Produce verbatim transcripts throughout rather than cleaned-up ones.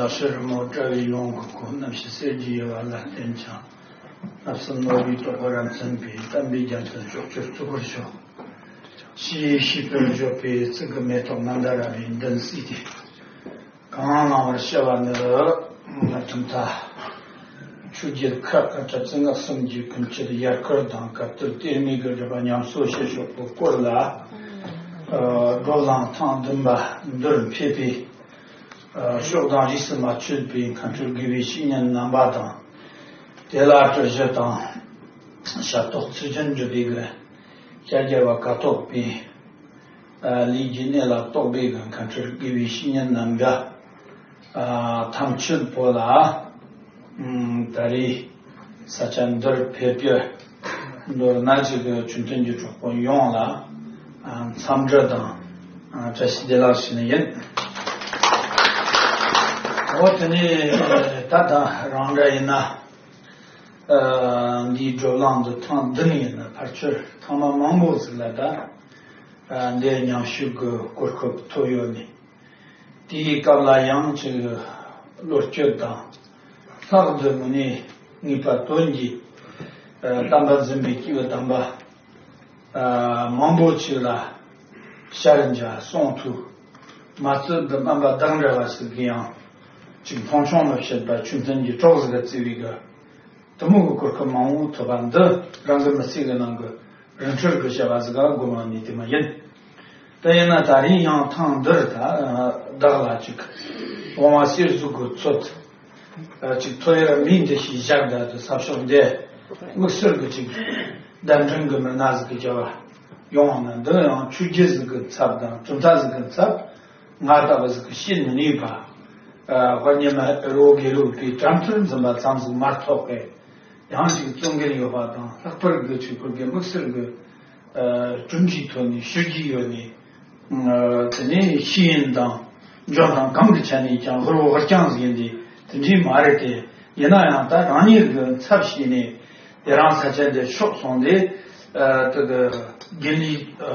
ཕྱི་རོལ་མོ་བཀྲ་བའི་ལོངས་སྐུ་ཁོ། རྣམ་ཤེས་གསེར་གྱི་ཡུ་བ་ལ་བརྟེན་ཅིང་། བསླབ་གསུམ་ནོར་བུའི་ཏོག་གི་རབ་མཚོན་པའི། དམ་པའི་རྒྱ་མཚོ་ཕྱོགས་བཅུར་སྤྲུལ་པར་ཤོག། ཞི་བའི་ཤིས་པར་བརྗོད་པའི་ཚིག་གི་མེ་ཏོག་མནྡཱ་ར་བའི་མདུན་བསུས་ཏེ། གང་བླང་བར་བྱ་བ་ནི། གྲུབ་མཐའ་ཆོས་བརྒྱད་ཁག་ཁ་ཁྲ་ཚན་སྔགས་གསུམ་གྱི་ཀུན་སྤྱོད་ཡར་སྐུལ་དང་བཀའ་གཏེར་གཏེར་མའི་གི་སྒྲུབ་པ་ཉམས་གསོ་བྱེད་ཕྱོགས་ཀྱི་སྐོར་ལ། བགྲོ་གླེང་ཐེངས་བདུན་པ་འདིར་ཕེབས་པའི་ཕྱོགས་དང་རིས་སུ་མ་ཆད་པའི་མཁན་སྤྲུལ་དགེ་བའི་བཤེས་གཉེན་རྣམ་པ་དང་། དེ་ལ་སྤྲུལ་གཞི་དང་ཞབས་ཏོག་ཚུལ་ཁྲིམས་སྒྲུབ་པའི་གི་ཤཱཀྱ་པ་ཀཿཐོག་པའི་ལས་ཀྱི་གནས་ལ་གཏོགས་པའི་གི་མཁན་སྤྲུལ་དགེ་བའི་བཤེས་གཉེན་རྣམ་པ་ཐམས་ཅད་པོ་ལ། ད་རེས་ས་ཆ་འདིར་ཕེབས་པའི་མདོར་ན་ཅིག་གི་ཆོས་མཐུན་གྱི་གྲོགས་པོ་ཡོངས་ལ་འཚམས་འདྲི་དང་བཀྲ་ཤིས་བདེ་ལེགས་ཞུ་ནི་ཡིན། འོ་དེ་ནས་ད་ལྟ་རང་འདྲ་ཡིན་ན། འདིའི་བགྲོ་གླེང་འདི་ཐེངས་བདུན་ཡིན་ན། ཕལ་ཆེར་ཐེངས་མ་མང་པོ་ཟིག་ལ་ད་འདི་མཉམ་ཞུགས་ཀྱི་གོ་སྐབས་ཐོབ་ཡོད་ནི། དེའི་སྐབས་ལ་ཡང་ཅིག་བློ་སྐྱོད་དང་། ལྷག་ཏུ་དངོས་གནས་ངེས་པ་དོན་གྱི་དམ་པ་འཛིན་པའི་སྐྱེས་བུ་དམ་པ་མང་པོ་ཅིག་ལ་ཞལ་མཇལ་གསུང་ཐོས། མ་ཚད་དུ་སྨན་པ་བདག་འདྲ་བ་ཞིག་གིས་ཡང་ཅིག་མཐོང་ཆུང་མི་བྱེད་པ་ཆོས་མཐུན་གྱི་གྲོགས་ཟིག་ག་བརྩི་བའི་གི་དེ་མོ་གི་གོ་སྐབས་མང་བོ་ཐོབ་པ་འདི་རང་གི་མི་ཚེ་གི་ནང་གི་རིན་འཕྲོད་ཀྱི་བྱ་བ་ཟིག་ག་སྒོམ་ནི་དེ་མ་ཡིན། དེ་ཡིན་ན་ད་རིང་ཡང་ཐེངས་འདིར་ད་བདག་ལ་ཅིག་དབང་བ་གསེར་གཟུགས་ཀྱི་ཚོད་ཅིག་ཐོ་ཡར་མིང་འདི་ཞིག་བཞག་ད་དུ་ས་ཕྱོགས་འདི་དམིགས་བསལ་གྱི་ཅིག་གདན་འདྲེན་གྱི་མི་སྣ་ཟིག་གི་བྱ་བ་ཡོང་བ་ན། འདི་ཡང་ཆོས་བརྒྱུད་ཟིག་གི་ཚབ་དང་གྲུབ་མཐའ་ཟིག་གི་ཚབ། ང་ལྟ་བུ་ཟིག་གིས་བཤད་མི་ནུས་པ། ཨ་དཔལ་ཉི་མ་རི་བོ་དགེ་ལུགས་པའི་དྲན་ཐོར་འཛིན་པ་ཙམ་ཟིག་མ་གཏོགས་པའི་ཡང་ཅིག་གཙོ་འགན་ཡོད་པ་དང་། ལྷག་པར་དུ་ཆོས་སྐོར་གྱི་དམིགས་བསལ་གྱི་ཨ་གྲུབ་འབྲས་ཐོག་ནས་ཞུ་རྒྱུ་ཡོད་ནི། ཨ་དེ་ནས་ཤེས་ཡོན་དང་འཇོན་ཐང་གང་གི་ཆ་ནས་ཀྱང་ཧུར་བོ་ཧུར་རྐྱང་ཟིག་ཡིན་ཏེ་དེ་འདྲའི་མ་རེད་དེ། ཡིན་ན་ཡང་ད་རང་ཉིད་ཀྱི་ཚབ་བྱས་ནས་དེ་རིང་ས་ཆ་འདིར་ཕྱོགས་སོང་སྟེ། ཨ་དེ་གི་དགེ་ལས་ཨ་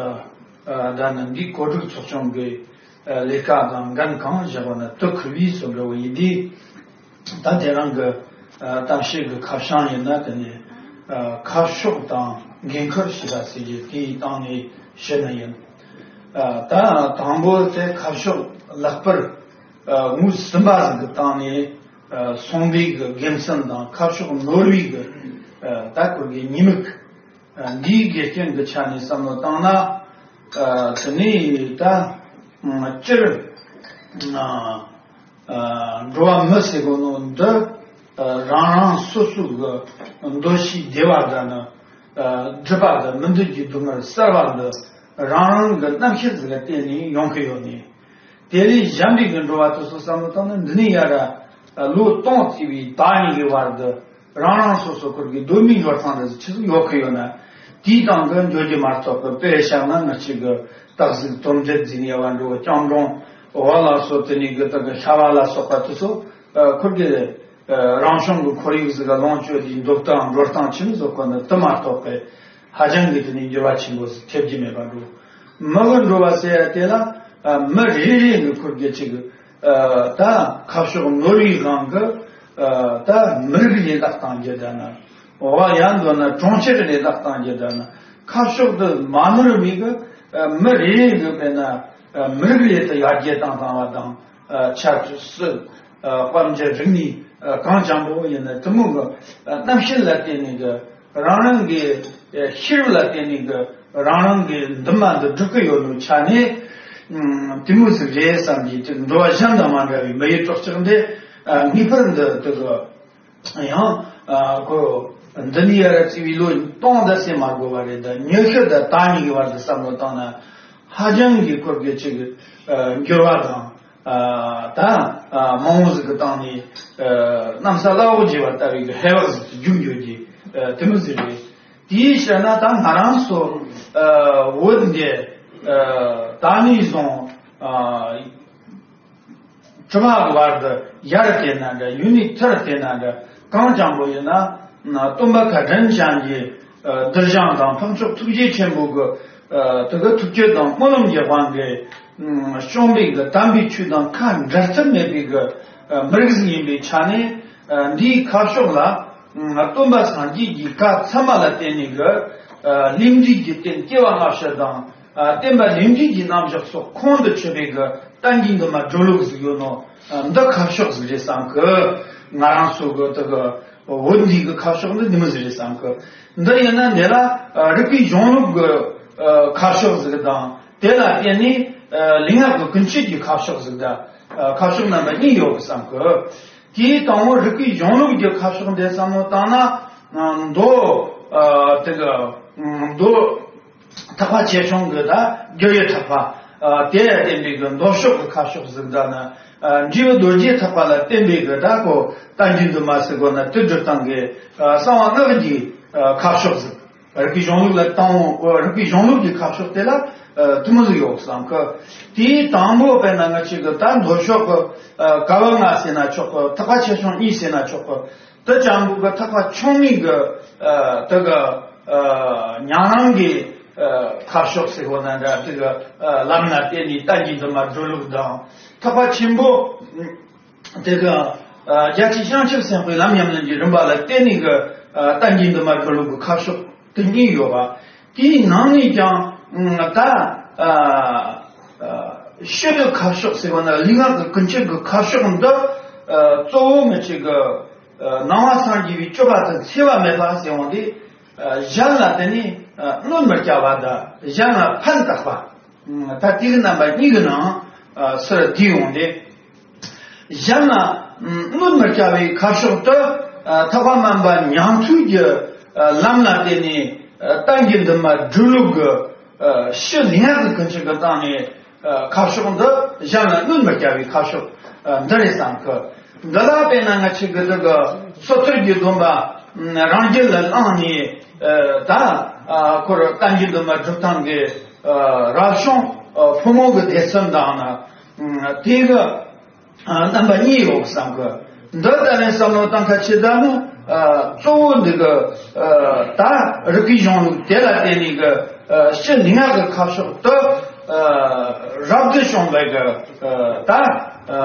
ཨ་ད་ནི་འདི་གོ་སྒྲིག་ཚོགས་ཆུང་གི་ལས་ཀ་དང་འགན་གང་བཞག་པ་ན་དེ་ཁུར་བའི་བཟོ་འདྲ་བོ་ཡིན་དུས། ད་དེ་རིང་གི་ཨ་གཏམ་བཤད་ཀྱི་ཁ་བྱང་ཡིན་ན། དེ་ནི་ཨ་ཁ་ཕྱོགས་དང་འགན་ཁུར་ཞེས་པ་ཟེར་རྒྱུ་དེའི་སྟེང་ནས་ཞུ་ནི་ཡིན། ཨ་ད་དང་པོ་དེ་ཁ་ཕྱོགས་ལེགས་པར་ཨ་ངོས་ཟིན་པ་ཟིག་གི་སྟེང་ནས་ཨ་གསུངས་པའི་གི་དགེ་མཚན་དང་ཁ་ཕྱོགས་ནོར་བའི་གི་ཨ་ད་ཁུར་གི་ཉེས་དམིགས། ཨ་འདིའི་དགེ་སྐྱོན་གྱི་ཆ་ནས་བསམ་བློ་བཏང་ན། ཨ་དེ་ནས་ད་སྤྱིར་ཨ་ཨ་འགྲོ་བ་མི་ཟེར་གོ་ནོ་འདི། ཨ་རང་རང་སོ་སོ་གི་འདུ་ཤེས་བདེ་བ་དང་ནི། ཨ་སྒྲིབ་པ་དང་མི་འདོད་ཀྱི་སྡུག་བསྔལ་བསལ་བ་འདི་རང་རང་གི་རྣམ་ཤེས་ཟིག་ལ་བརྟེན་ནས་ཡོང་གི་ཡོད་ནི། དེ་ལས་གཞན་པའི་གི་འགྲོ་བ་དེ་ཚོ་བསམ་བློ་བཏང་ན། འདི་ནས་ཡར་ལོ་སྟོང་བརྩིས་པའི་ད་ཉིད་ཀྱི་བར་དུ་རང་རང་སོ་སོ་ཁུར་གི་གདོད་མའི་འབྱོར་ཐང་དེ་ཆི་ཟིག་ཡོད་གི་ཡོད་ན། དེའི་སྟེང་གི་འགྱོ་རྒྱུ་མ་གཏོགས་པའི། དཔེ་བཞག་ན་ང་ཅིག་གི་སྟག་གཟིག་དོམ་དྲེད་འཛིན་ཡ་བ་འགྲོ་སྐྱོང་འགྲོང་འོ་ལ་སོགས། དེ་ནས་གི་ད་གི་ཤ་བ་ལ་སོགས་པ་དེ་ཚོ་ཨ་ཁུར་གི་ཨ་རང་བྱུང་གི་ཁོར་ཡུག་ཟིག་ག་ལོངས་སྤྱོད་དེ་འདུག་སྟངས་འགྲོ་སྟངས་ཆི་མོ་ཟིག་གོ་ན། དེ་མ་གཏོགས་པའི་ཧ་ཅང་གི་དེ་ནས་འགྱུར་བ་ཆེན་པོ་ཟིག་ཐེབས་ཀྱི་མེད་པ་འགྲོ། མི་གི་འགྲོ་བ་ཟེར་ཡ་དེ་ལ་ཨ་མི་རེ་རེ་གི་ཁུར་གི་ཅིག་ཨ་ད་ཁ་ཕྱོགས་ནོར་བའི་དབང་གིས་ཨ་ད་མི་རིགས་ལས་ལྷག་བཏང་རྒྱུ་ད་ན། འོ་ཡང་མདོར་ན་གྲོང་ཁྱེར་ལས་ལྷག་བཏང་རྒྱུ་ད་ན། ཁ་ཕྱོགས་དེ་མ་ནོར་བའི་གི་ཨ་མི་རེ་རེ་གི་དཔེར་ན་ཨ་མི་རིགས་ལས་དེ་ཡར་རྒྱས་བཏང་བཏང་བ་དང་། ཨ་ཆབ་སྲིད་ཨ་དཔལ་འབྱོར་རིག་གནས་ཨ་གང་འཇམ་པོ་ཡིན་ན། དེ་མོ་གི་ཨ་རྣམ་ཤེས་ལ་བརྟེན་ནས་གི་རང་རང་གི་ཤེས་རབ་ལ་བརྟེན་ནས་གི་རང་རང་གི་འདུན་མ་འདི་སྒྲུབ་ཀྱི་ཡོད་ནོ་ཆ་ནས། ཨ་དེ་མོ་ཟིག་རེད་བསམ་གྱི། ཅིག་འགྲོ་བ་གཞན་དང་མ་འདྲ་བའི་མི་ཡི་གྲོགས་ཅིག་འདི་ཨ་ངེས་པར་འདི་དེ་གི་ཡང་ཨ་ཁོ་འདི་ནས་ཡར་བརྩིས་པའི་ལོ་སྟོང་ཟླ་ཟེར་མ་དགོས་པ་རེད། ད་ཉི་ཤུ་ཟླ་ད་ཉིད་ཀྱི་བར་དུ་བསམ་བློ་བཏང་ན་ཧ་ཅང་གི་ཁུར་གི་ཅིག་ཨ་འགྱུར་བ་དང་། ཨ་ད་ཨ་མང་བོ་ཟིག་གི་སྟེང་ནས་ཨ་གནམ་ས་བླ་འོག་བརྗེ་བ་ལྟ་བུའི་གི་ཧེ་བག་ཟིག་ཏུ་འགྱུར་འགྱུར་གྱི་ཨ་དེ་མོ་ཟིག་རེད། དེའི་ཕྱིར་ན་ད་ང་རང་ཚོ་ཨ་བོད་འདི་ཨ་ད་ནས་བཟུང་ཨ་དྲི་མ་གི་བར་དུ་ཡར་བལྟས་ན་འདྲ། ཡུན་ནས་ཐུར་བལྟས་ན་འདྲ། གང་འཇམ་པོ་ཡིན་ན་སྟོན་པ་བཀའ་དྲིན་ཅན་གྱི་ཨ་གདུལ་ཞིང་དང་འཕགས་མཆོག་ཐུགས་རྗེ་ཆེན་པོ་གི་ ཨ་དེ་གི་ཐུགས་བསྐྱེད་དང་སྨོན་ལམ་གྱི་དབང་གིས་ཨ་བྱུང་བའི་གི་དམ་པའི་ཆོས་དང་ཁ་འབྲལ་ཐབས་མེད་པའི་གི་ཨ་མི་རིགས་ཤིག་ཡིན་པའི་ཆ་ནས། ཨ་འདིའི་ཁ་ཕྱོགས་ལ་ཨ་སྟོན་པ་སངས་རྒྱས་ཀྱི་བཀའ་ཚད་མ་ལ་བརྟེན་ནས་གི་ཨ་ལས་འབྲས་ཀྱི་རྟེན་སྐྱེ་བ་སྔ་ཕྱི་དང་། ཨ་བསྟན་པ་ལས་འབྲས་ཀྱི་རྣམ་གཞག་སོགས་ཁོང་དུ་ཆུད་པའི་གི་བསྟན་བཅོས་འདུན་མ་སྒྲོལ་ལུགས་ཟིག་ཡོད་ནོ། ཨ་འདི་ཁ་ཕྱོགས་ཟིག་རེད་བསམ་གི། ང་རང་ཚོ་གི་དེ་གི་བོད་འདི་གི་ཁ་ཕྱོགས་འདི་འདི་མོ་ཟིག་རེད་བསམ་གི། འདི་ཡིན་ན་འདི་ལ་ཨ་རིག་པའི་གཞུང་ལུགས་ཀྱི་ཨ་ཁ་ཕྱོགས་ཟིག་དང་། དེ་ལ་བརྟེན་ནས་ཨ་ལུས་ངག་གི་ཀུན་སྤྱོད་ཀྱི་ཁ་ཕྱོགས་ཟིག་དང་། ཨ་ཁ་ཕྱོགས་རྣམ་པ་གཉིས་ཡོད་པ་བསམ་གི། དེའི་དང་པོ་རིག་པའི་གཞུང་ལུགས་ཀྱི་ཁ་ཕྱོགས་འདི་བསམ་བློ་བཏང་ན། ཨ་མདོ་ཨ་དེ་གི་ཨ་མདོ་ཐེག་པ་ཆེ་ཆུང་གི་ད་རྒྱུ་ཡི་ཐེག་པ། ཨ་དེ་ལ་བརྟེན་པའི་གི་མདོ་ཕྱོགས་ཀྱི་ཁ་ཕྱོགས་ཟིག་དང་ནི། ཨ་འབྲས་བུ་རྡོ་རྗེ་ཐེག་པ་ལ་བརྟེན་པའི་གི་ད་ཁོ་བསྟན་བཅོས་འདུན་མ་ཟེར་གོ་ན་དེ་སྒྲུབ་སྟངས་ཀྱི་ཨ་གསང་བ་སྔགས་ཀྱི་ཨ་ཁ་ཕྱོགས་ཟིག། རིག་པའི་གཞུང་ལུགས་ལ་དང་པོ་རིག་པའི་གཞུང་ལུགས་ཀྱི་ཁ་ཕྱོགས་དེ་ལ་ཨ་དེ་མོ་ཟིག་ཡོད་བསམ་གི། དེའི་དང་པོ་དཔེར་ན་ང་ཅིག་གི་ད་མདོ་ཕྱོགས་ཀྱི་ཨ་བཀའ་པོད་ལྔ་ཟེར་ན་ཆོག་གི། ཐེག་པ་ཆེ་ཆུང་གཉིས་ཟེར་ན་ཆོག་གི། དེ་ཅང་པོ་གི་ཐེག་པ་ཆུང་ངུའི་གི་ཨ་དེ་གི་ཨ་ཉམས་ལེན་གྱི་ཨ་ཁ་ཕྱོགས་ཟེར་གོ་ན་འདྲ། དེ་གི་ཨ་ལམ་ལ་བརྟེན་ནས་བསྟན་བཅོས་འདུན་མ་སྒྲོལ་ལུགས་དང་། ཐེག་པ་ཆེན་པོ་དེ་གི་ཨ་རྒྱལ་སྲས་བྱང་ཆུབ་སེམས་དཔའི་ལམ་ཉམས་ལེན་གྱི་རིམ་པ་ལ་བརྟེན་ནས་གི་ཨ་བསྟན་བཅོས་འདུན་མ་སྒྲོལ་ལུགས་ཀྱི་ཁ་ཕྱོགས་དེ་གཉིས་ཡོད་པ། དེའི་ནང་ནས་ཀྱང་ཨ་ད་ཨ་ཨ་སྤྱི་ནི་ཁ་ཕྱོགས་ཟེར་བ་ན་ལུས་ངག་གི་ཀུན་སྤྱོད་ཀྱི་ཁ་ཕྱོགས་འདི་ཨ་གཙོ་བོ་ང་ཅིག་གི་ཨ་ནང་པ་སངས་རྒྱས་པའི་སྤྱོད་པ་དང་འཚེ་བ་མེད་པ་ཟེར་བ་འདི། ཨ་གཞན་ལ་དེ་ནི་ཨ་གནོད་མི་བསྐྱལ་བ་དང་གཞན་ལ་ཕན་བཏགས་པ། ཨ་ད་དེ་གི་རྣམ་པ་གཉིས་ཀྱི་ནང་ཨ་ཚུར་བསྡུས་ཡོང་སྟེ། གཞན་ལ་ཨ་གནོད་མི་བསྐྱལ་བའི་ཁ་ཕྱོགས་དེ་ཨ་ཐེག་པ་དམན་པ་ཉན་ཐོས་ཀྱི་ཨ་ལམ་ལ་བརྟེན་ནས་ཨ་བསྟན་བཅོས་འདུན་མ་སྒྲོལ་ལུགས་ཀྱི་ཨ་སྤྱི་ལུས་ངག་གི་ཀུན་སྤྱོད་ཀྱི་སྟེང་ནས་ཨ་ཁ་ཕྱོགས་འདི་གཞན་ལ་གནོད་མི་བསྐྱལ་བའི་ཁ་ཕྱོགས་ཨ་འདི་རེད་བསམ་གི། འདི་ལ་དཔེར་ན་ང་ཅིག་གི་འདི་གི་སོ་ཐར་གྱི་སྡོམ་པ་ཨ་རང་རྒྱུད་ལ་བླངས་ནས་ཨ་ད་ཨ་ཁོ་རང་བསྟན་བཅོས་འདུན་མ་སྒྲུབ་སྟངས་ཀྱི་ཨ་རབ་བྱུང་ཨ་ཕོ་མོ་གི་སྡེ་ཚན་དང་ནི། ཨ་དེ་གི་ཨ་རྣམ་པ་གཉིས་ཡོད་བསམ་གི། འདི་ལྟ་ནས་བསམ་བློ་བཏང་ཁ་ཆེ་ད་ནི་ཨ་གཙོ་བོ་འདི་གི་ཨ་ད་རིག་པའི་གཞུང་ལུགས་དེ་ལ་བརྟེན་ནས་གི་ཨ་སྤྱི་ལུས་ངག་གི་ཁ་ཕྱོགས་དེ་ཨ་རབ་ཏུ་བྱུང་བའི་གི་ཨ་ད་ཨ་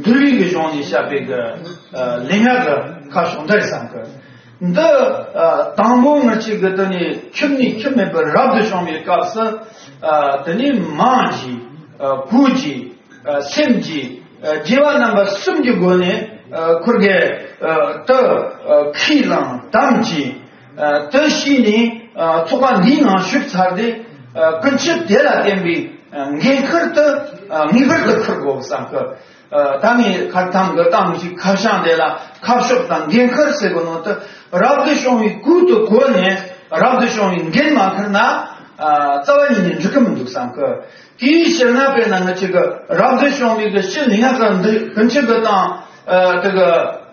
འདུལ་བའི་གི་གཞུང་ནས་བཤད་པའི་གི་ཨ་ལུས་ངག་གི་ཁ་ཕྱོགས་འདི་རེད་བསམ་གི། འདི་ཨ་དང་པོ་ང་ཅིག་གི་དེ་ནས་ཁྱིམ་ནས་ཁྱིམ་མེད་པར་རབ་ཏུ་བྱུང་བའི་སྐབས་སུ་ཨ་དེ་ནས་མིང་གི་ཨ་གོས་ཀྱི་ཨ་སེམས་ཀྱི་ཨ་དགེ་བ་རྣམ་པ་གསུམ་གྱི་སྒོ་ནས་ཨ་ཁུར་གེ་ཨ་དུ་ཨ་ཁས་བླངས་དམ་བཅས་ཨ་དུ་བྱས་ནས་ཨ་ཚོགས་པ་འདིའི་ནང་ཞུགས་ཚར་ཏེ། ཨ་ཀུན་སྤྱོད་དེ་ལ་བརྟེན་པའི་ཨ་འགན་ཁུར་དུ་ཨ་ངེས་པར་དུ་འཁུར་དགོས་བསམ་གི། ཨ་ད་ངས་ཁ་ཐང་གི་ཏང་ཞིག་ཁ་བྱང་དེ་ལ་ཁ་ཕྱོགས་དང་འགན་ཁུར་ཟེར་གོ་ནོ་དེ་རབ་ཏུ་བྱུང་བའི་གོས་དེ་གོན་ནས་རབ་ཏུ་བྱུང་བའི་འགན་མ་འཁུར་ན་ཨ་རྩ་བ་ཉིད་ནས་འགྲིག་གི་མི་འདུག་བསམ་གི། དེའི་ཕྱིར་ན་དཔེར་ན་ང་ཅིག་གི་རབ་ཏུ་བྱུང་བའི་གི་སྤྱི་ལུས་ངག་གི་འདི་ཀུན་སྤྱོད་དེ་དང་ཨ་དེ་གི་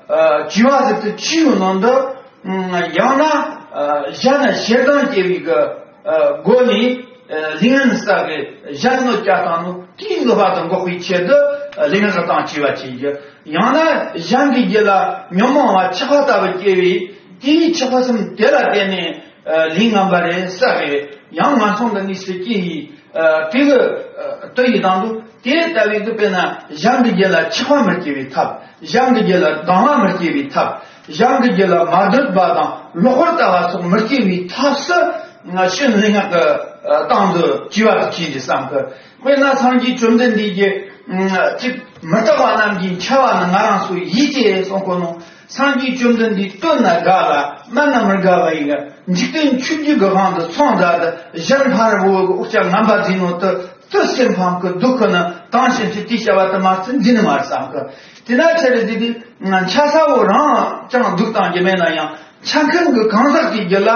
ཨ་བྱིས་པ་ཟིག་ཏུ་བྱིས་ཡོད་ནོ་འདི། ཡང་ན་ཨ་གཞན་ན་ཞེ་སྡང་སྐྱེ་བའི་གི་ཨ་སྒོ་ནས་ཨ་ལུས་ངག་ནི་ས་གི་གཞན་གནོད་བསྐྱལ་བཏང་ནོ་དེའི་གནོད་པ་དང་འགོག་པའི་ཆེད་དུ་ཨ་ལུས་ངག་གི་སྟེང་བྱིས་པ་བྱེད་རྒྱུ། ཡང་ན་གཞན་གྱི་རྒྱུད་ལ་ཉོན་མོངས་པ་ཆགས་པ་ལྟ་བུ་སྐྱེ་བས་དེའི་ཆགས་པ་གསུམ་དེ་ལ་བརྟེན་ནས་ཨ་ལུས་ངན་པ་རེད་ས་རེད། ཡང་ངན་སོང་གི་གནས་སུ་སྐྱེ་ཡི། ཨ་དེ་གི་ཨ་དུ་ཡི་དང་དུ་དེ་ལྟ་བུའི་གི་དཔེར་ན་གཞན་གྱི་རྒྱུད་ལ་ཆགས་པ་མི་སྐྱེ་བའི་ཐབས། གཞན་གྱི་རྒྱུད་ལ་སྡང་བ་མི་སྐྱེ་བའི་ཐབས། གཞན་གྱི་རྒྱུད་ལ་མ་འདོད་པ་དང་ལོག་པར་ལྟ་བ་སོགས་མི་སྐྱེ་བའི་ཐབས་སུ་ང་ཕྱི་ལུས་ངག་གི་ཨ་སྟེང་དུ་བྱིས་པ་དུ་བྱེད་ཀྱི་བསམ་གི། དཔེར་ན་སངས་རྒྱས་བཅོམ་ལྡན་འདས་ཀྱིས་ཨ་ཅིག་མི་རྟག་པ་རྣམས་ཀྱི་འཆི་བ་ནི་ང་རང་སོ་ཡིད་ཀྱི་གསུང་གོ་ནོ། སངས་རྒྱས་བཅོམ་ལྡན་འདས་སྟོན་ན་དགའ་ལ་སྨད་ན་མི་དགའ་བ་ཡི་ག་འཇིག་རྟེན་ཆོས་བརྒྱད་ཀྱི་དབང་དུ་སོང་མཛད་དེ་གཞན་ཕ་རོལ་པོའི་དབུགས་ཀྱང་ངན་པ་འཛིན་ནོ་དེ་དེ་སེམས་ཕམ་གི་སྡུག་གི་ནི་དང་ཞིང་ཆེ་དེའི་བྱ་བ་དེ་མ་ཚད་འཛིན་ནི་མ་རེད་བསམ་གི། དེ་ན་ཆ་རེ་དེ་དེ་འཆི་ས་བོ་རང་ཅང་སྡུག་བཏང་རྒྱུ་མེད་ན་ཡང་འཆི་མཁན་གྱི་གང་ཟག་གི་རྒྱུད་ལ་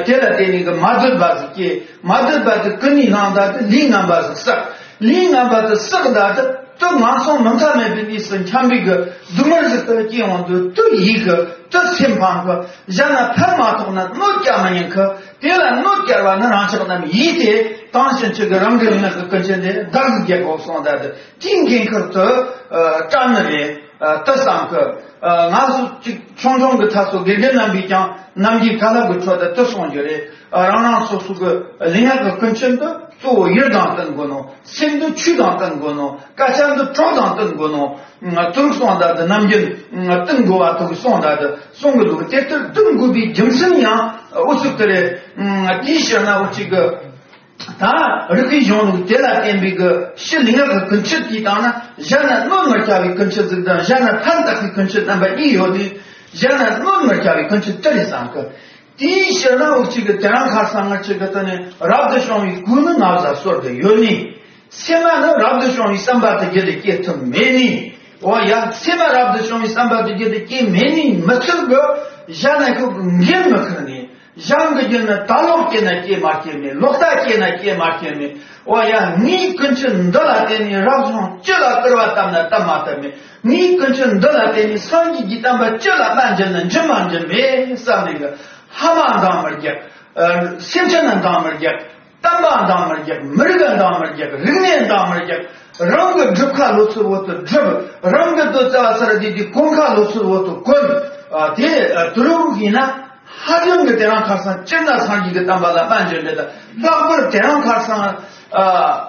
དེ་ལ་བརྟེན་ནས་གི་མ་འདོད་པ་ཟིག་སྐྱེ། མ་འདོད་པ་དེ་ཀུན་ནས་བསླངས་ད་དེ་ལུས་ངན་པ་ཟིག་བསགས། ལུས་ངན་པ་དེ་བསགས་ད་དེ། དེ་ངན་སོང་མི་མཐའ་མེད་པའི་གནས་སུ་འཁྱམས་པའི་གི་སྡུག་བསྔལ་ཟིག་ཏུ་སྐྱེ་འོང་དུས་དེ་ཡིད་གི་དེ་སེམས་ཕམ་གི། གཞན་ལ་ཕན་མ་ཐོགས་ན་གནོད་བསྐྱལ་མི་ཉན་གི། དེ་ལ་གནོད་བསྐྱལ་བ་ནི་རང་ཅག་རྣམས་ཡིད་དེ་དང་ཞིང་ཆེ་གི་རང་གི་ལུས་ངག་གི་ཀུན་སྤྱོད་དེ་བདག་གིས་རྒྱལ་དགོས་གསུངས་ད་དེ་དེའི་འགན་ཁུར་དེ་ཨ་བཀྲམ་ནི་རེད། ཨ་ད་བསམ་གི། ཨ་ང་ཚོ་གཅིག་ཆུང་ཆུང་གི་ཐ་ཚོ་དགེ་རྒན་རྣམ་པས་ཀྱང་ནམ་རྒྱུན་ཁ་ལག་གི་ཁྲོད་དུ་དུ་གསུང་རྒྱུ་རེད། ཨ་རང་རང་སོ་སོ་གི་ལུས་ངག་གི་ཀུན་སྤྱོད་འདི་གཙོ་བོ་ཡུལ་དང་བསྟུན་དགོས་ནོ། སེམས་འདི་ཆོས་དང་བསྟུན་དགོས་ནོ། སྐད་ཆ་འདི་གྲོགས་དང་བསྟུན་དགོས་ནོ། ཨ་དུ་རུ་གསུང་ད་དུ་ནམ་རྒྱུན་ཨ་བསྟུན་དགོས་པ་དུ་གསུང་ད་དུ་གསུང་གི་འདུག་དེ་ལྟར་བསྟུན་དགོས་པའི་རྒྱུ་མཚན་ཡང་འུ་ཚུགས་དེ་རེད། ཨ་དེའི་ཕྱིར་ན་འུ་ཅིག་གི་ད་རིག་པའི་གཞུང་ལུགས་དེ་ལ་བརྟེན་པའི་གི་ཕྱི་ལུས་ངག་གི་ཀུན་སྤྱོད་ཀྱིས་བཏང་ན། གཞན་ན་གནོད་མི་བྱ་བའི་ཀུན་སྤྱོད་ཟིག་དང་། གཞན་ན་ཕན་བཏགས་པའི་ཀུན་སྤྱོད་རྣམ་པ་གཉིས་ཡོད་དུས། གཞན་ན་གནོད་མི་བྱ་བའི་ཀུན་སྤྱོད་དེ་རེད་བསམ་གི། དེའི་ཕྱིར་ན་འུ་ཅིག་གི་དེ་རིང་ཁ་སང་ང་ཅིག་གི་དེ་ནས་རབ་ཏུ་བྱུང་བའི་གོས་ནི་ན་བཟའ་གསོལ་དུ་ཡོད་ནི། སེམས་ནི་རབ་ཏུ་བྱུང་བའི་བསམ་པ་དེ་བརྒྱུད་དེ་སྐྱེ་ཐུབ་མེད་ནི། འོ་ཡ། སེམས་རབ་ཏུ་བྱུང་བའི་བསམ་པ་དེ་བརྒྱུད་དེ་སྐྱེ་མེད་ནི་མི་ཚུལ་གི། གཞན་ན་ཁོ་འགན་མི་འཁུར་ནི། གཞན་གྱི་རྒྱུད་ནི་ད་ལོག་སྐྱེས་ན་སྐྱེས་མ་སྐྱེས་མེད། ལོག་ལྟ་སྐྱེས་ན་སྐྱེས་མ་སྐྱེས་མེད། འོ་ཡ། ངའི་ཀུན་སྤྱོད་འདི་ལ་བརྟེན་ནས་རབ་བྱུང་སྤྱི་ལ་སྐུར་བ་བཏབ་ན་བཏབ་མ་བཏབ་མེད། ངའི་ཀུན་སྤྱོད་འདི་ལ་བརྟེན་ནས་སངས་རྒྱས་ཀྱི་བསྟན་པ་སྤྱི་ལ་སྨན་འཇལ་ན་འཇུ་མ་འཇུ་མེད་བསམ་ནས་གི། ཕ་མ་འདང་མི་རྒྱག། ཨ་སེམས་ཅན་ན་འདང་མི་རྒྱག། བསྟན་པ་འདང་མི་རྒྱག། མི་རིགས་ལ་འདང་མི་རྒྱག། རིག་གནས་འདང་མི་རྒྱག། རང་གི་སྒྲུབ་ཁ་ལོ་ཚོད་བོ་དུ་སྒྲུབ། རང་གི་དོ་རྩ་བ་སར་དེ་དུས་གོན་ཁ་ལོ་ཚོད་བོ་དུ་གོན། ཨ་དེ་ཨ་དུ་རུ་ཡིན་ན། ཧ་ཅང་གི་དེ་རིང་ཁ་སང་སྤྱིར་ན་སངས་རྒྱས་ཀྱི་བསྟན་པ་ལ་སྨན་བྱེད་འདྲ་དང་། ལྷག་པར་དེ་རིང་ཁ་སང་ཨ་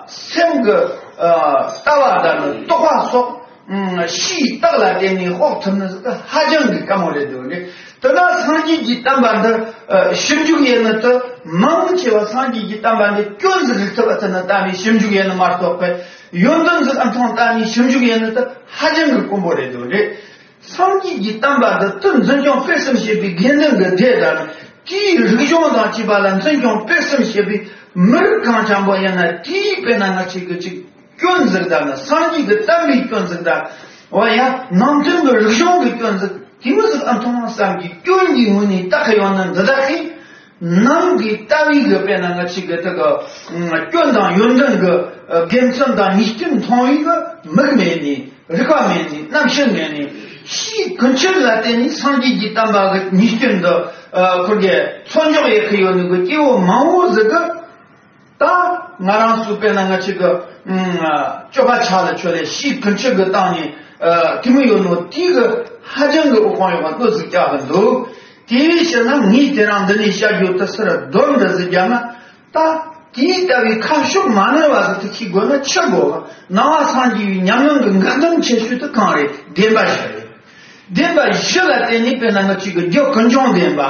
སེམས་ཀྱི་ཨ་ལྟ་བ་དང་ནི་རྟོག་པ་སོགས་ཨ་ཕྱིའི་རྟགས་ལ་བརྟེན་ནས་དཔོག་ཐུབ་ནི་ཟིག་ཧ་ཅང་གི་དཀའ་མོ་རེད་འདུག་ནི། དེ་ན་སངས་རྒྱས་ཀྱི་བསྟན་པ་འདི་ཨ་ཞིབ་འཇུག་ཡེ་ནི་དུ་མང་ཆེ་བ་སངས་རྒྱས་ཀྱི་བསྟན་པ་འདི་སྐྱོན་ཟིག་རིག་ཐུབ་པ་དེ་ནི་ལྟ་ནས་ཞིབ་འཇུག་ཡེ་ནི་མ་གཏོགས་པའི་ཡོན་ཏན་ཟིག་ཨ་མཐོང་ལྟ་ནས་ཞིབ་འཇུག་ཡེ་ནི་དུ་ཧ་ཅང་གི་དཀོན་པོ་རེད་འདུག་རེད། སངས་རྒྱས་ཀྱི་བསྟན་པ་འདི་དུ་འཛིན་སྐྱོང་སྤེལ་གསུམ་བྱེད་པའི་དགེ་འདུན་གྱི་སྡེ་དང་དེའི་རིག་གཞུང་དང་བཅས་པ་ལ་འཛིན་སྐྱོང་སྤེལ་གསུམ་བྱེད་པའི་མི་རིགས་གང་འཇམ་པོ་ཡིན་ན། དེའི་དཔེར་ན་ང་ཅིག་གི་ཅིག་སྐྱོན་ཟིག་དང་ནི་སངས་རྒྱས་ཀྱི་བསྟན་པའི་སྐྱོན་ཟིག་དང་། འོ་ཡ། ནང་དོན་གྱི་རིག་གཞུང་གི་སྐྱོན་ཟིག་དེ་མི་ཟིག་ཨ་མཐོང་བསམ་གྱི་སྐྱོན་གྱི་ངོས་ནས་བརྟག་གི་ཡོང་ན། འདི་དག་གིས་ནང་གི་ལྟ་བའི་གི་དཔེར་ན་ང་ཅིག་གི་དེ་གི་སྐྱོན་དང་ཡོན་ཏན་གྱི་དགེ་མཚན་དང་ཉེས་སྐྱོན་མཐོང་བའི་གི་མིག་མེད་ནི། རིག་པ་མེད་ནི། རྣམ་ཤེས་མེད་ནི། ཕྱིའི་ཀུན་སྤྱོད་ལ་བརྟེན་ནས་སངས་རྒྱས་ཀྱི་བསྟན་པ་གི་ཉེས་སྐྱོན་འདི་ཁུར་གི་ཚོ་འཇོག་ཡེ་གི་ཡོད་ནི་གི་སྐྱེ་བོ་མང་བོ་ཟིག་གི། ད་ང་རང་ཚོ་དཔེར་ན་ང་ཅིག་གི་སྤྱོད་པ་ཆ་ལ་ཆོད་ལས་ཕྱིའི་ཀུན་སྤྱོད་གི་སྟེང་ནས་དེ་མོ་ཡོད་ནོ་དེ་གི་ཧ་ཅང་གི་འོ་ཁོང་ཡོད་པ་ལྟོས་ཟིག་རྒྱག་གི་འདུག་དེའི་ཕྱིར་ན་ངས་དེ་རིང་འདི་ནས་བཤད་རྒྱུ་དེ་སུ་ར་དོན་འདི་ཟིག་རྒྱབ་ན། ད་དེའི་ལྟ་བའི་ཁ་ཕྱོགས་མ་ནོར་བ་ཟིག་ཏུ་ཤེས་དགོས་ན་ཆི་དགོས། ནང་པ་སངས་རྒྱས་པའི་ཉམས་མྱོང་གི་འགག་སྡོམ་ཆེ་ཤོས་དེ་གང་རེད། བདེན་པ་བཞི་རེད། བདེན་པ་བཞི་ལ་བརྟེན་ནས་དཔེར་ན་ང་ཅིག་གི་རྒྱུ་ཀུན་འབྱུང་བདེན་པ།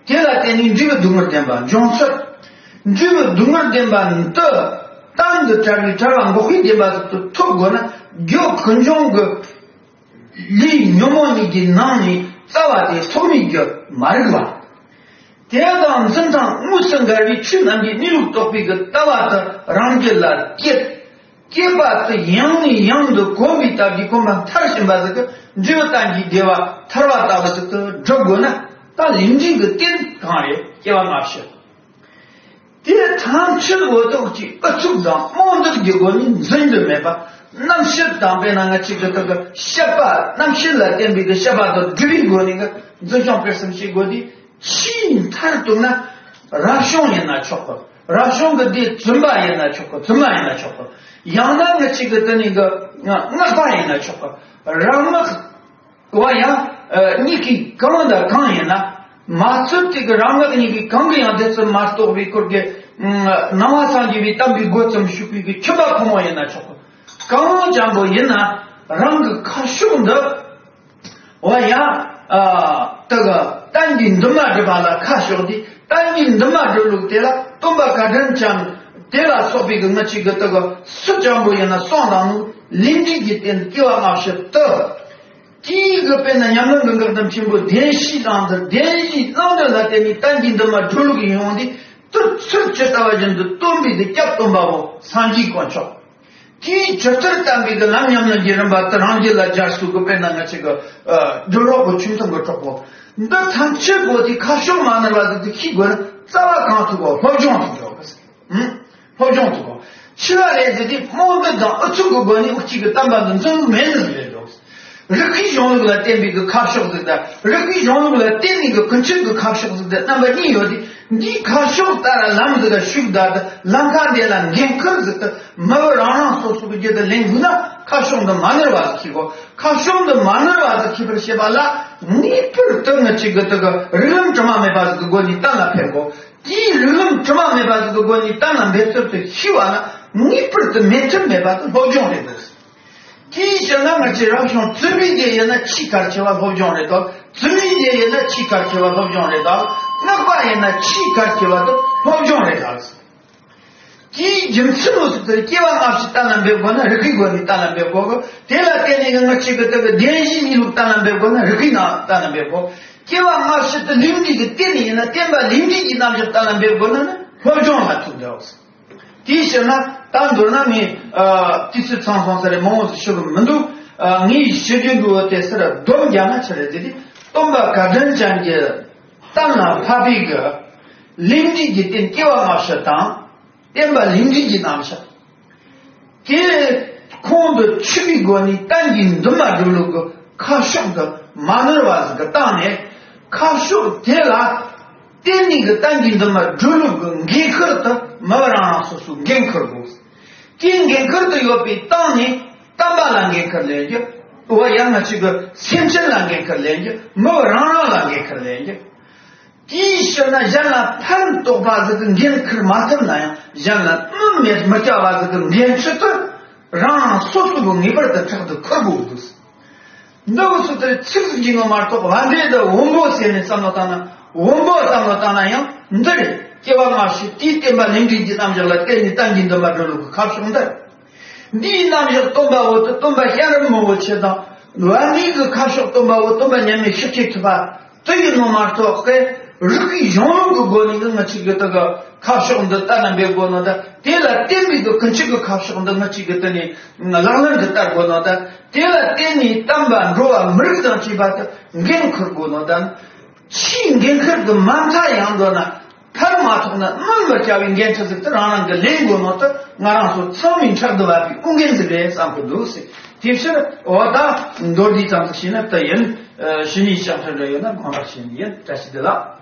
དེ་ལ་བརྟེན་ནས་འབྲས་བུ་སྡུག་བསྔལ་བདེན་པ་འབྱུང་ཚུལ། འབྲས་བུ་སྡུག་བསྔལ་བདེན་པ་འདི་གཏན་དུ་བྲལ་བའི་བྲལ་བ་འགོག་པའི་བདེན་པ་ཟིག་ཏུ་ཐུབ་དགོས་ན། རྒྱུ་ཀུན་འབྱུང་གི་ལས་ཉོན་མོངས་གཉིས་ཀྱི་ནང་ནས་རྩ་བ་དེ་ཐོག་མའི་རྒྱུ་མ་རིག་པ། དེ་དང་འཛིན་སྟངས་དངོས་སུ་འགལ་བའི་ཆོས་རྣམས་ཀྱི་གནས་ལུགས་རྟོགས་པའི་གི་ལྟ་བ་དེ་རང་རྒྱུད་ལ་སྐྱེད། སྐྱེད་པ་དེ་ཡང་ནས་ཡང་དུ་གོམས་པའི་སྟབས་ཀྱིས་གོམས་པ་མཐར་ཕྱིན་པ་ཟིག་གི་འབྲས་བུ་གཏན་གྱི་བདེ་བ་ཐར་བ་ལྟ་བུ་ཟིག་ཏུ་སྒྲུབ་དགོས་ན། ད་ལས་འབྲས་ཀྱི་རྟེན་གང་རེད། སྐྱེ་བ་སྔ་ཕྱི། དེ་ཐམས་ཅད་འོ་ཐོག་གི་ཨུ་ཚུགས་དང་རྨོངས་དད་ཀྱི་སྒོ་ནས་འཛིན་དུ་མེད་པ། རྣམ་ཤེས་དང་དཔེར་ན་ང་ཅིག་གི་ཐོག་གི་བཤད་པ། རྣམ་ཤེས་ལ་བརྟེན་པའི་གི་བཤད་པ་དང་སྒྲུབ་པའི་སྒོ་ནས་གི་འཛིན་སྐྱོང་སྤེལ་གསུམ་བྱེད་དགོས་དུས། ཆེས་མཐར་གཏུགས་ན་རབ་བྱུང་ཡིན་ན་ཆོག་གི། རབ་བྱུང་གི་དེ་བཙུན་པ་ཡིན་ན་ཆོག་གི། བཙུན་མ་ཡིན་ན་ཆོག་གི། ཡང་ན་ང་ཅིག་གི་དེ་ནས་གི་སྔགས་པ་ཡིན་ན་ཆོག་གི། རབ་སྔགས། འོ་ཡ། ཨ་གཉིས་ཀའི་གང་དང་གང་ཡིན་ན། མ་ཚུལ་དེ་གི་རབ་སྔགས་གཉིས་ཀའི་གང་གི་ཡང་དེ་ཚུལ་མ་རྟོགས་པའི་སྐོར་གྱི། ཨ་ནང་པ་སངས་རྒྱས་པའི་བསྟན་པའི་སྒོ་ཙམ་ཞུགས་པའི་གི་ཁྱིམ་པ་ཕོ་མོ་ཡིན་ན་ཆོག་གི། གང་འཇམ་པོ་ཡིན་ན་རང་གི་ཁ་ཕྱོགས་འདི། འོ་ཡ། ཨ་དེ་གི་གཏན་གྱི་འདུན་མ་སྒྲུབ་པ་ལ་ཁ་ཕྱོགས་ཏེ། གཏན་གྱི་འདུན་མ་སྒྲུབ་ལུགས་དེ་ལ་སྟོན་པ་བཀའ་དྲིན་ཅན་དེ་ལ་སོགས་པའི་གི་ང་ཅིག་གི་དེ་གི་སུ་འཇམ་པོ་ཡིན་ན་གསུངས་དང་ནོ། ལས་འབྲས་ཀྱི་རྟེན་སྐྱེ་བ་སྔ་ཕྱི་དུ། དེའི་གི་དཔེར་ན་ཉམས་ལེན་གྱི་འགག་སྡོམ་ཆེན་པོ་བདེན་བཞིའི་བླང་དོར། བདེན་བཞིའི་བླང་དོར་ལ་བརྟེན་ནས་གཏན་གྱི་འདུན་མ་སྒྲུབ་ལུགས་ཡིན་ཡོང་དུས། དུས་ཚོད་ཇི་ལྟ་བ་བཞིན་དུ་སྟོན་པའི་དེ་སྐྱབས་སྟོན་པ་བོ་སངས་རྒྱས་དཀོན་མཆོག་དེའི་ཇི་ལྟར་བསྟན་པའི་གི་ལམ་ཉམས་ལེན་གྱི་རིམ་པ་དེ་རང་རྒྱུད་ལ་སྦྱར་སུ་གི་དཔེར་ན་ང་ཅིག་གི་སྒྲུབ་རོགས་གི་ཆུང་ཐུང་གི་གྲོགས་པོ། འདི་ཐམས་ཅད་པོ་དེ་ཁ་ཕྱོགས་མ་ནོར་བ་དེ་དེ་ཤེས་དགོས་ན། རྩ་བ་གང་ཐུག་གོ། སློབ་སྦྱོང་ཐུག་གོ། ཨང་། སློབ་སྦྱོང་ཐུག་གོ། ཕྱི་ལ་རེད་དེ་དེ་རྨོངས་དད་དང་ཨུ་ཚུགས་ཀྱི་སྒོ་ནས་འུ་ཅག་གི་བསྟན་པ་འདི་འཛིན་ལུགས་མེད་ནི་རེད་འགྲོ། རིག་པའི་གཞུང་ལུགས་ལ་བརྟེན་པའི་གི་ཁ་ཕྱོགས་ཟིག་དང་། རིག་པའི་གཞུང་ལུགས་ལ་བརྟེན་ནས་གི་ཀུན་སྤྱོད་ཀྱི་ཁ་ཕྱོགས་ཟིག་དང་རྣམ་པ་གཉིས་ཡོད་དེ། འདིའི་ཁ་ཕྱོགས་ལྟར་ལམ་ཟིག་ལ་ཞུགས་ད་དུ་ལམ་ཁ་འདི་ལ་འགན་ཁུར་ཟིག་དུ་མི་བུ་རང་རང་སོ་སོ་གི་རྒྱུད་དུ་ལེན་དགོས་ན། ཁ་ཕྱོགས་འདི་མ་ནོར་བ་ཟིག་ཤེས་དགོས། ཁ་ཕྱོགས་འདི་མ་ནོར་བ་ཟིག་ཤེས་པར་བྱེད་པ་ལ། ངེས་པར་དུ་ངེད་ཅག་གི་དུ་གི་རིགས་ལམ་དྲི་མ་མེད་པ་ཟིག་གི་སྒོ་ནས་གཏན་ལ་ཕེབས་དགོས། དེའི་རིགས་ལམ་དྲི་མ་མེད་པ་ཟིག་གི་སྒོ་ནས་གཏན་ལ་འབེབས་ཚུལ་དུ་ཤེས་པ་ན། ངེས་པར་དུ་མེད་ཐབས་མེད་པ་དེ་སློབ་སྦྱོང་རེད་འདུག་དེའི་ཕྱིར་ན་ང་ཚོས་རབ་བྱུང་བཙུན་པའི་སྡེ་ཡིན་ན་ཆེས་གལ་ཆེ་བ་སློབ་སྦྱོང་རེད་དོ། བཙུན་མའི་སྡེ་ཡིན་ན་ཆེས་གལ་ཆེ་བ་སློབ་སྦྱོང་རེད་དོ། སྔགས་པ་ཡིན་ན་ཆེས་གལ་ཆེ་བ་དེ་སློབ་སྦྱོང་རེད་དོ། དེའི་རྒྱུ་མཚན་འོ་ཟུག་ཚེ་སྐྱེ་བ་སྔ་ཕྱི་གཏན་ལ་འབེབས་དགོས་ན་རིགས་པའི་སྒོ་ནས་གཏན་ལ་འབེབས་དགོས། དེ་ལ་བརྟེན་ནས་ང་ཅག་གི་དེ་གི་བདེན་བཞིའི་གནས་ལུགས་གཏན་ལ་འབེབས་དགོས་ན་རིགས་པའི་ནང་གཏན་ལ་འབེབས་དགོས། སྐྱེ་བ་སྔ་ཕྱི་དེ་ལུས་འདྲིས་ཀྱི་རྟེན་ཡིན་ན་བརྟེན་པ་ལུས་འདྲིས་ཀྱི་རྣམ་གཞག་གཏན་ལ་འབེབས་དགོས་ན་ནི་སློབ་སྦྱོང་ལ་ཐུག་འདུག་དེའི་ཕྱིར་ན་ད་མདོར་ན་ངས་ཨ་དུས་ཚོད་ཚང་སོང་ས་རེད། མང་བོ་ཞུ་གི་མི་འདུག་ཨ་ངས་ཞུ་རྒྱུ་འདུག་བ་དེ་སར་སྡོམ་རྒྱག་ན་ཆི་རེད་ཟེར་དུས། སྟོན་པ་བཀའ་དྲིན་ཅན་གྱི་གཏན་ལ་ཕབ་པའི་གི་ལུས་འདྲིས་ཀྱི་རྟེན་སྐྱེ་བ་སྔ་ཕྱི་དང་། བརྟེན་པ་ལུས་འདྲིས་ཀྱི་རྣམ་གཞག་དེ་ཁོང་དུ་ཆུད་པའི་སྒོ་ནས་གཏན་གྱི་འདུན་མ་སྒྲུབ་ལུགས་ཀྱི་ཁ་ཕྱོགས་དེ་མ་ནོར་བ་ཟིག་གི་སྟེང་ནས། ཁ་ཕྱོགས་དེ་ལ་བརྟེན་ནས་ཀྱི་གཏན་གྱི་འདུན་མ་སྒྲུབ་ལུགས་ཀྱི་འགན་ཁུར་དེ་མི་བུ་རང་རང་སོ་སོས་འགན་འཁུར་དགོས། དེའི་འགན་ཁུར་དེ་ཡོད་པའི་སྟེང་ནས་བསྟན་པ་ལ་འགན་ཁུར་ལེན་རྒྱུ། འོ་ཡང་ང་ཅག་གི་སེམས་ཅན་ལ་འགན་ཁུར་ལེན་རྒྱུ། མི་བུ་རང་རང་ལ་འགན་ཁུར་ལེན་རྒྱུ། དེའི་ཕྱིར་ན་གཞན་ལ་ཕན་འདོགས་པ་ཟིག་གི་འགན་ཁུར་མ་ཐུབ་ན་ཡང་། གཞན་ལ་གནོད་མི་མི་བསྐྱལ་བ་ཟིག་གི་འགན་འཁྲི་དེ་རང་རང་སོ་སོ་གིས་ངེས་པར་དུ་ཕྲག་ཏུ་འཁུར་དགོས་འདུག་འདི་བོ་སུ་དེར་ཚིག་ཟིག་གི་ངོ་མ་གཏོགས། བ་འདྲེ་འདི་བོན་པོ་ཟེར་ནས་བསམ་བློ་བཏང་ན། བོན་པོ་བསམ་བློ་བཏང་ན་ཡང་འདི་རེད། སྐྱེ་བ་སྔ་ཕྱི་དེའི་བརྟེན་པ་ལུས་འདྲིས་ཀྱི་རྣམ་གཞག་ལ་བརྟེན་ནས་གཏན་གྱི་འདུན་པ་སྒྲུབ་ལུགས་ཀྱི་ཁ་ཕྱོགས་འདི་རེད། འདིའི་རྣམ་གཞག་སྟོན་པ་བོ་དེ་སྟོན་པ་ཤེས་རབ་མང་པོ་ཆེ་དང་། བན་དེ་གི་ཁ་ཕྱོགས་སྟོན་པ་བོ་སྟོན་པ་མཉམ་མེད་ཤཱཀྱ་ཐུབ་པ་དེ་ཡིན་ནོ་མ་གཏོགས། རིག་པའི་གཞུང་ལུགས་ཀྱི་སྒོ་ནས་ནི་ང་ཅག་གི་དེ་གི་ཁ་ཕྱོགས་འདི་གཏན་ལ་འབེབས་དགོས་ནོ་དང་། དེ་ལ་བརྟེན་པའི་གི་ཀུན་སྤྱོད་ཀྱི་ཁ་ཕྱོགས་འདི་ང་ཅག་གི་དེ་ནས་ལག་ལེན་དུ་བསྟར་དགོས་ནོ་དང་། དེ་ལ་བརྟེན་ནས་བསྟན་པ་འགྲོ་བ་མི་རིགས་དང་བཅས་པ་དེ་འགན་འཁུར་དགོས་ནོ་དང་། ཆེས་འགན་ཁུར་གྱི་མ་མཐའ་ཡང་འགྲོ་ན། ཕར་མ་ཐོགས་ན་སྨོན་པར་བྱ་བའི་འགན་འཁྲི་ཟིག་དེ་རང་རང་གིས་ལེན་དགོས་ནོ་དེ་ང་རང་ཚོ་ཚང་མའི་ཕྲག་ཏུ་བབས་པའི་ཨུ་འགན་ཟིག་རེད་བསམ་གི་འདུག་ཟེར། དེའི་ཕྱིར་འོ་ད་མདོར་བསྡུས་ཙམ་ཟིག་བྱས་ན་དེ་ཡིན། ཨ་ཞུ་ནས་ཅང་ཐོན་འདྲ་ཡོད་ན་དགོངས་དག་ཞུ་ནི་ཡིན། བཀྲ་ཤིས་བདེ་ལེགས།